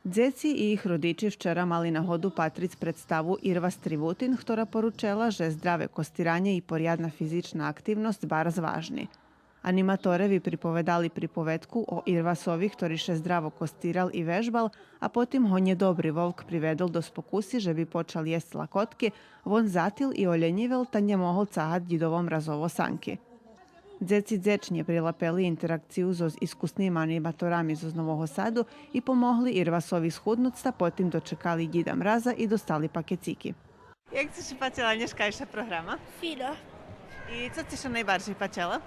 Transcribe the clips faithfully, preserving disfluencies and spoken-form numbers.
Дзеци и их родичи вчера мали нагоду патриц представу Ирва Стривутин, хтора поручела же здраве костиранє и порядна физична активносц барз важни. Аниматоре ви приповедали приповедку о Ирвасови хтори ше здраво костирал и вежбал, а потим го нєдобри вовк приведол до спокуси же би почал єсц лакотки, вон затил и олєнївел, та нє могол цагац дїдово мразово санки. Дзеци дзечнє прилапели интеракцию зоз искуснима аниматорами зоз Нового Саду и помогли Ирвасови схуднуц, та потим дочекали Дїда Мраза и достали пакецики. Як ци ше пачела нєшкайша програма? Фино. И цо ци ше найбаржей пачело?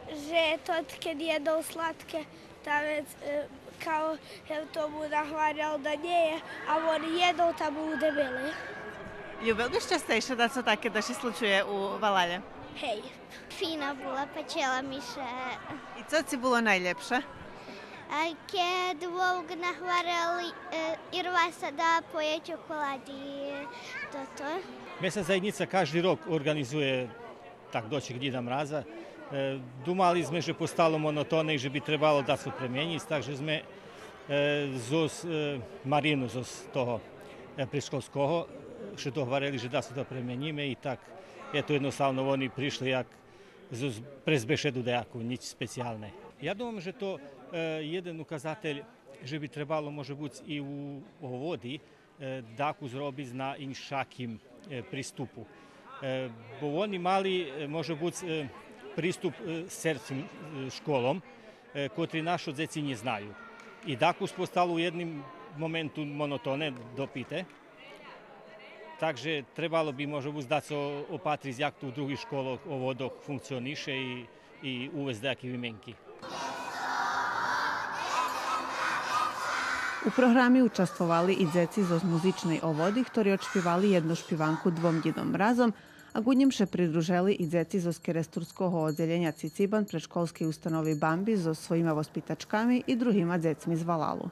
Же тот кед єдол сладке, та вец, е, као, е, тому нагварял да нє є, а вон єдол, та бул дебели. Любел биш частейше дацо таке да ше случує у валалє? Гей. Фина була, пачела ми ше. И цо ци було найлєпше? А кед вовк нагварел, е, Ирваса да поє чоколади, тото. Месна заєднїца кажди рок орґанизує так дочек Дїда Мраза. Е, думали зме же постало монотонне и же би требало дацо пременїц, так же зме, е, зоз, е, Марину, зоз того, е, предшколского, е, ше догварели же дацо да пременїме и так, ето, єдноставно вони пришли як з, з, през бешеду даяку, нїч специялне. Я думам же то, е, єден указатель же би требало, може буц, и у Оводи, е, дакус зробиц на иншаким, е, приступу. Е, бо вони мали, е, може буц, е, приступ, е, серцим, е, школом, е, котри нашо дзеци нє знаю. И дакус постало у єдним моменту монотонне, допите. Так же требало би може буц дацо опатриц як то у других школох, оводох функционише и, и увесц даяки вименки. У програми участвовали и дзеци зоз музичней Оводи, хтори одшпивали єдну шпиванку Двом Дїдом Мразом, а ґу нїм ше придружели и дзеци зоз керестурского оддзелєня Цицибан предшколскей установи Бамби зоз своїма воспитачками и другима дзецми з валалу.